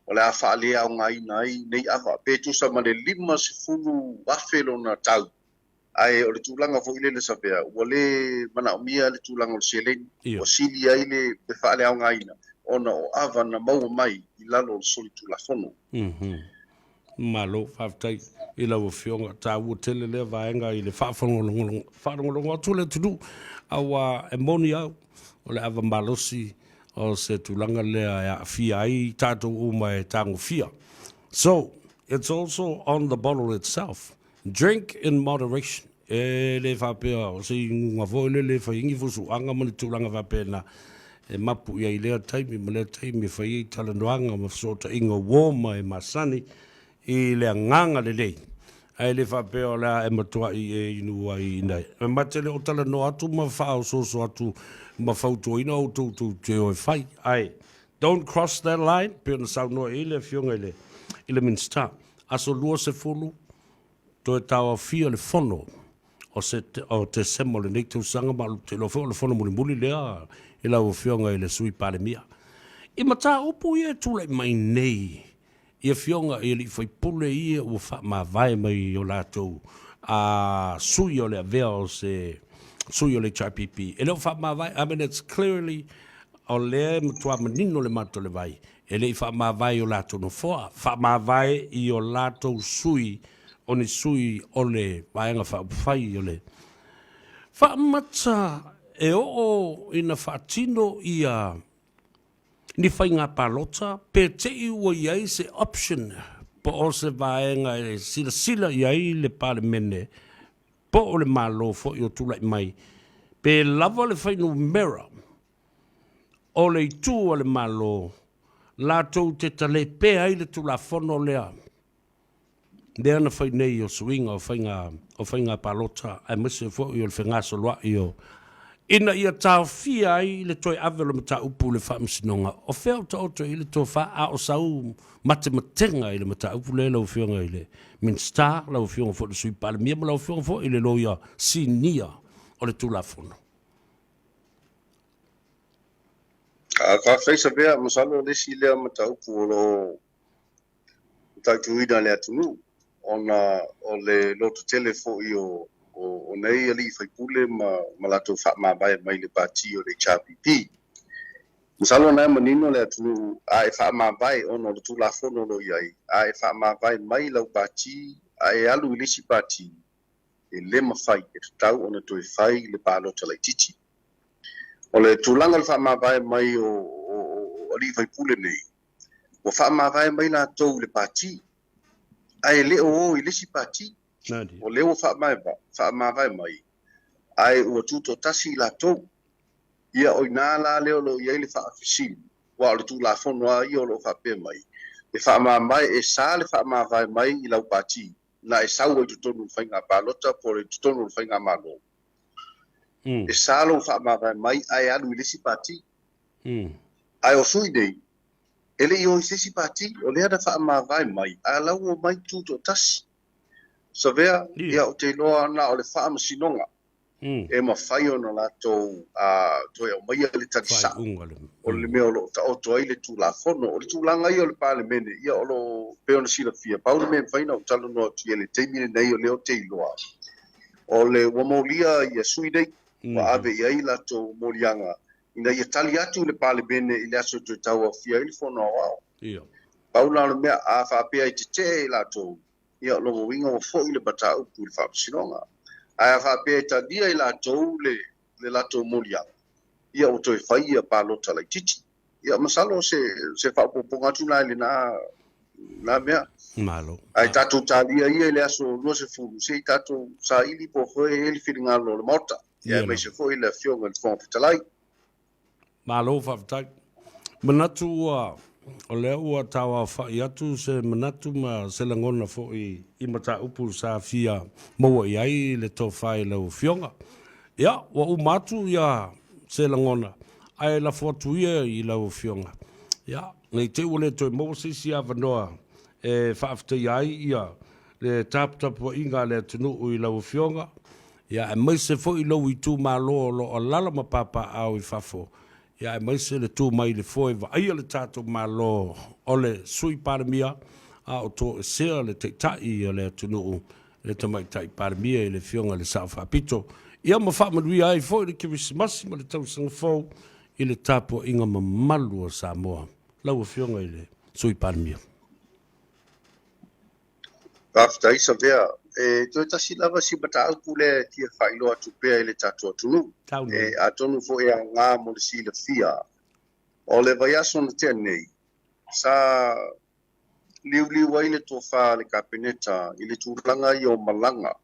o le a faaleaogaina ai nei ava pe tusa ma le 50,000 lona tau. Ae o le tulaga foi lele Savea, ua le manaomia le tulaga o le seleni, ua sili ai le faaleaogaina ona o ava na maua mai i lalo o le solitulafono. Malo, faafetai i lau Afioga. Taua tele lea vaega i le faalogologo atu o le atunuu, aua e moni au, o le ava malosi o se tulaga lea e aafia ai tatou uma e tagofia. So, it's also on the bottle itself. Drink in moderation. E le faapea o se inuga foi lele e fai ai ni fusuaga ma ni tulaga faapena e mapu i ai i lea taimi ma lea taimi e fai ai talanoaga ma fesootaiga uo ma e masani i le agaga lelei. Ae le faapea o le a e matuai e inu ai ina e mate le o talanoa atu ma faaosooso atu ma fautuaina outou tou te o e fai. Ae don't cross that line, pei ona saunoa i ai le Afioga i le i le Minisita. Aso 20, toe taoafia le fono o se o Tesema o lenei tausaga ma ou te iloa foi o le fono mulimuli lea i lau Afioga i le Sui Palemia. I mataupu ia e tulai mai nei i afioga i alii faipule ia ua faamavae mai i o latou sui o le avea o se sui o le HRPP. E le o faamavae, I mean it's clearly o lea e matua manino le mata o le vai, e le i faamavae i o latou nofoa, faamavae i o latou sui o ni sui o le Vaega Faaupufai o le Faamata e oo ina faatino ia ni faiga palota pe te i ua i ai se option po o se vaega e silasila i ai le Palemene po o le Malo foi o tulai mai pe lava le fuainumera o le itu a le Malo latou te talepea ai le Tulafono lea lea na fai nei o suiga o faiga o faiga palota aemaise foi o le fegasoloai o ina ia taofia ai le toe ave o le mataupu i le Faamasinoga. O fea o taoto i ai le tofa a o sau matematega i le mataupu lea lau Afioga i le Minisita, lau Afioga foi i le Sui Palemia ma lau Afioga foi i le Loia Sinia o le Tulafono? Faafetai Savea, masalo o le isi lea mataupu o lo o mataituina e le atunuu ona o le lototele foi o o nei alii faipule ma ma latou faamavae mai le Pati o le HRPP. Masalo o na e manino le atunuu a e faamavae ona o le Tulafono o lo o i ai, a e faamavae mai lau Pati a e alu i le isi Pati, e le mafai, e tatau ona toe fai le palota laitiiti. O le tulaga o le faamavae mai o o alii faipule nei, ua faamavae mai latou i le Pati. Ae le o o i le isi pati. O lea ua faamavae mai, ae ua tutoatasi i latou. Ia, o i ina la lea o lo o i ai le faafesili, aua o le Tulafono lava ia o lo o faapea mai, e faamamae, e sa le faamavae mai i lau pati na e sau ai i totonu o le faiga palota po o totonu o le faigamalo. E sa lou faamavae mai ae alu i le isi pati. Ae o sui nei, e le i o i se isi pati, o lea na faamavae mai, a o la ua omai tutoatasi. Savea, ia ou te iloa na o le faamasinoga e mafai ona latou toe aumaia le tali sao o le mea o lo o taoto ai le Tulafono. O le tulaga ia o le Palemene, ia o lo o pei ona silafia, pau le mea e mafai ona ou talanoa atu i ai i le taimi lenei o lea ou te iloa, o le ua molia ia sui nei, ua ave i ai latou moliaga ina ia tali atu i le Palemene i le aso e toe tauaofia ai le Fono Aoao. Pau la o le mea, a faapea e tetee i latou, ia o lona uiga ua foi le mataupu i le Faamasinoga. Ae a faapea e talia i latou le le latou moliaga, ia ua toe fai ia palota laitiiti. Ia masalo se se faaopoopoga atu lena i lena lena mea. Malo. Ae tatou talia ia i le aso 20 se i tatou saili po o fea e i ai le finagalo o le Maota, ia aemaise foi le Afioga i le Fofoga Fetalai. Malo faafetai. Manatu ua, o lea ua tauaofa'i atu se manatu ma se lagona foi i mataupu sa fia maua i ai le tofa i lau Afioga. Ia, ua uma atu ia se lagona, ae lafo atu ia i lau Afioga. Ia, ne i te i ua le toe maua se isi avanoa e faafetaia ai ia le taputapuaiga a le atunuu i lau Afioga, ia aemaise foi lou itumalo o lo o alaala ma papaaao i fafo, ia aemaise le tu mai i le foe vaaia le tatou Malo o le Sui Palemia, a o toesea le Taitai o le atunuu, le Tamaitai Palemia i le Afioga i le Sao Faapito. Ia ma faamanuia ai foi le Kerisimasi ma le Tausaga Fou i le tapuaiga mamalu a Samoa. Lau Afioga i le Sui Palemia. Faafetai Savea. E toe tasi lava si mataupu lea e fia faailoa atu pea i le tatou atunuu. E atonu foi e aoga mo le silafia, o le vaiaso na tea nei, sa liuliu ai le tofa a le Kapeneta i le tulaga ia o malaga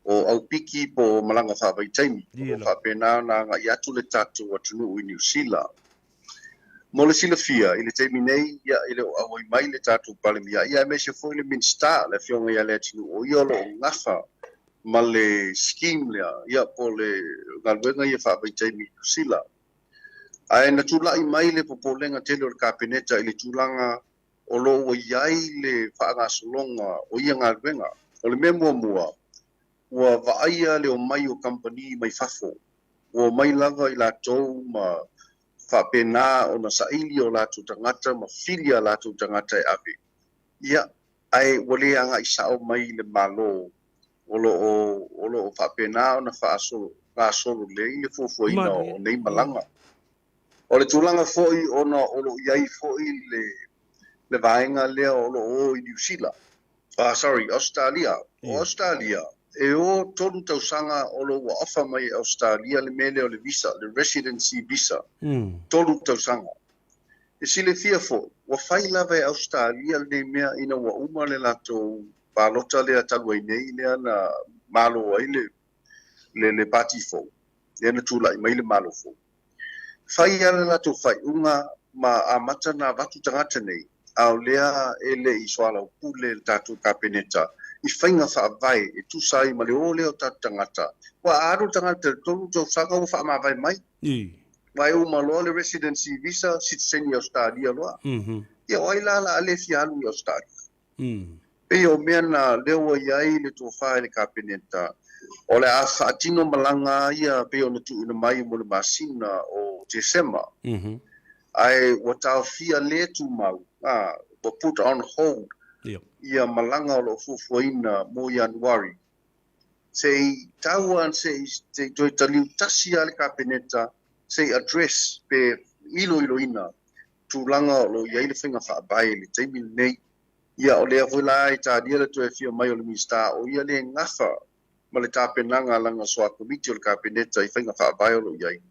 o aupiki po o malaga faavaitaimi, o lo o faapena ona agai atu le tatou atunuu i Niu Sila. Mo le silafia, i le taimi nei, ia, e le o auai mai le tatou Palemia, ia aemaise foi le Minisita, le Afioga ia Leatinuu, o ia o lo o gafa ma le scheme lea, ia, po o le galuega ia faavaitaimi i Niu Sila. Ae na tulai mai le popolega tele o le Kapeneta i le tulaga o lo o ua i ai le faagasologa o ia galuega. O le mea muamua, ua vaaia le omai o kamupani mai fafo Ua omai lava i latou ma faapena ona saili o latou tagata ma fili a latou tagata e ave. Ia, ae ua le agai sao mai i le Malo o lo o, o lo o faapena ona faasolo, gasolo lelei le fuafuaina o nei malaga. O le tulaga foi ona o lo o i ai foi le, le vaega lea o lo o o i Niu Sila, ah, sorry, Ausetalia. O Ausetalia, e o tolu tausaga o lo o ua offer mai e Ausetalia le mea lea o le visa, le residency visa, tolu tausaga. E silafia foi, ua fai lava e Ausetalia lenei mea ina ua uma le latou palota lea talu ai nei lea na malo ai le, le, le pati fou, lea na tulai mai le Malo fou. Fai lava le latou faaiuga ma amata ona avatu tagata nei, a o lea e le i soalaupule le tatou Kapeneta i faiga faavae e tusa ai ma le o lea o tatou tagata. Aua a alu le tagata i le tolu tausaga ua faamavae mai, aua e uma loa le residency visa, sitiseni i Ausetalia loa. Ia o ai la o le a le fia alu i Ausetalia? Pei o mea na lea ua i ai le tofa i le Kapeneta, o le a faatino malaga ia pei ona tuuina mai mo le masina o Tesema, ae ua taofia le tumau, ua put on hold ia malaga o lo o fuafuaina mo Ianuari. Se i tau a se i toe taliu tasi lava le Kapeneta se i address pe iloiloina tulaga o lo o i ai le faiga faavae i le taimi lenei. Ia, o lea foi la e talia le toe afio mai o le Minisita, o ia lea e gafa ma le tapenaga a lana soa Komiti o le Kapeneta i faiga faavae o lo o i ai,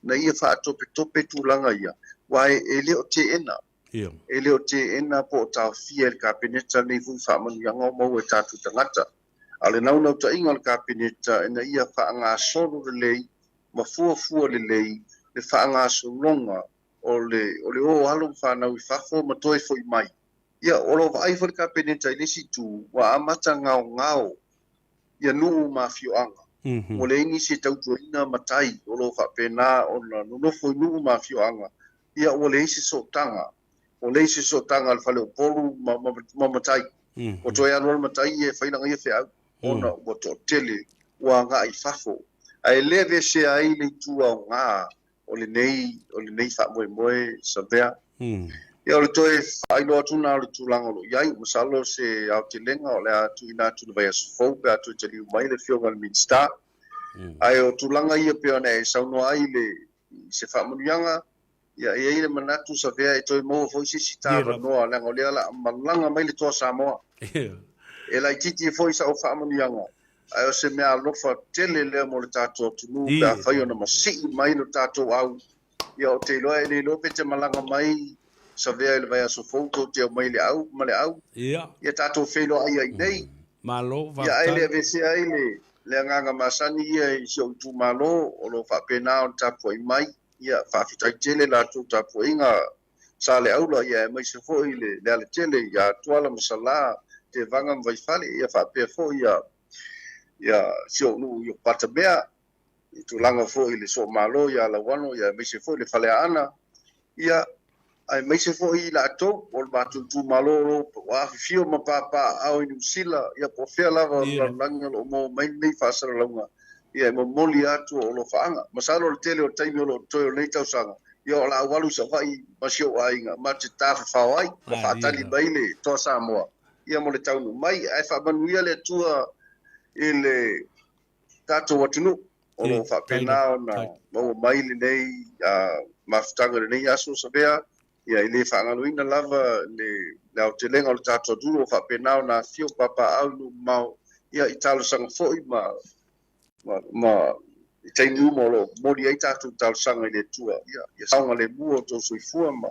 ina ia faatopetope tulaga ia, aua e le o teena. E le o teena po o taofia e le Kapeneta lenei foi faamanuiaga o maua e tatou tagata. A o le naunautaiga o le Kapeneta ina ia faagasolo lelei ma fuafua lelei le faagasologa o le o le o alo ma fanau i fafo ma toe foi mai. Ia, o lo o vaai foi le Kapeneta i le isi itu, ua amata gaogao ia nuu ma afioaga. Ua leai nisi e tautuaina matai o lo o faapena ona nonofo i nuu ma afioaga, ia ua leai se sootaga, ua leai se sootaga a le fale o Upolu ma, ma, ma matai. Ua toe alu lava le matai ia e fai lana ia feau, ona ua toatele ua agai i fafo. Ae le aveesea ai le itu aoga o lenei, o lenei faamoemoe Savea. Ia o le toe faailoa atu lena o le tulaga o lo o i ai. Masalo se aotelega o le a tuuina atu i le vaiaso fou pe a toe taliu mai le Afioga i le Minisita. Ae o tulaga ia pei ona e saunoa ai i le, i se faamanuiaga, ia e i ai le manatu Savea e toe maua foi se isi talanoa leaga o lea o le a malaga mai le Toa Samoa. E laitiiti foi sau faamanuiaga, ae o se mea alofa tele lea mo le tatou atunuu pe afai ona masii mai lo tatou au. Ia ou te iloa e le iloa pe te malaga mai Savea i le vaiaso fou tou te omai i le au ma le au. Ia tatou feiloai ai nei. Malo Ia ae le aveesea ai le le agaga masani ia i si ou itumalo o lo o faapena ona tapuai mai. Ia faafetai tele latou tapuaiga Saleaula, ia aemaise foi le Lealatele ia Tuala ma Salā, Tevaga ma Vaifale, ia faapea foi ia ia si ou nuu i Patamea, i tulaga foi i le Soomalo ia Lauano, ia aemaise foi le Faleaana, ia aemaise foi i latou o le matou itumalo o lo o afifio ma papaaao i Niu Sila, ia po o fea lava o le lalolagi o lo o maua mai lenei faasalalauga, ia e momoli atu o alofaaga. Masalo o le tele o taimi o lo o totoe o lenei tausaga, ia o le a ou alu i Savaii ma si ou aiga ma te tafafao ai ma faatali mai le Toa Samoa ia mo le taunuu mai. Ae faamanuia le Atua i le tatou atunuu o lo o faapena ona maua mai lenei mafutaga i lenei aso Savea. Ia e le faagaloina lava le aotelega o le tatou atunuu o faapena ona afifio papaaao i nuu mamao ia i talosaga foi ma ma i taimi uma o lo o momoli ai tatou talosaga i le Atua, ia, ia saogalemu o outou soifua ma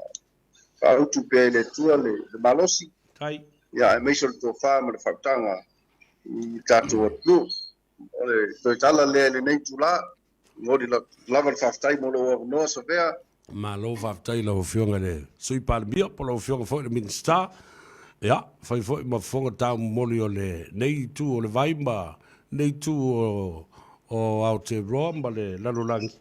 faautu pea i le Atua le, le malosi, Tai. ia, aemaise o le tofa ma le faautaga i tatou atunuu. O le toe tala lea i lenei itula, momoli lava le faafetai mo lou avanoa, Savea. Malo faafetai i lau Afioga i le Sui Palemia po o lau Afioga foi i le Minisita. Ia, fai foi ma fofoga taumomoli o lenei itu o le vai ma lenei itu o, o Aotearoa ma le lalolagi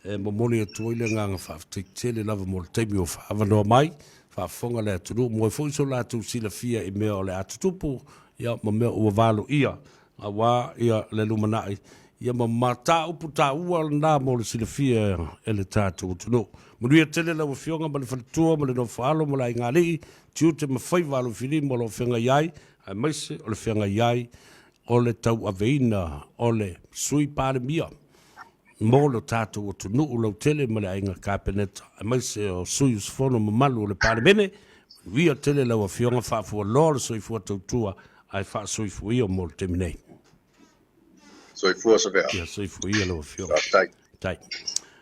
e momoli atu ai le agaga faafetai tele lava mo le taimi ua faaavanoa mai, faafofoga le atunuu mo ai foi so latou silafia i mea o le a tutupu, ia, ma mea ua valoia aua ia le lumanai, ia ma mataupu taua lena mo le silafia e le tatou atunuu. Manuia tele lau Afioga ma le faletua ma le nofoalo ma le aigaalii, tiute ma faiva alofilima o lo o feagai ai, aemaise o le feagai ai o le tauaveina o le Sui Palemia mo lo tatou atunuu lautele ma le Aiga Kapeneta, aemaise o sui usufono mamalu o le Palemene. Manuia tele lau Afioga, faafualoa le soifua tautua ae faasoifuia mo le taimi nei. Soifua Savea. Ia soifua ia lau Afioga. Faafetai. Tai.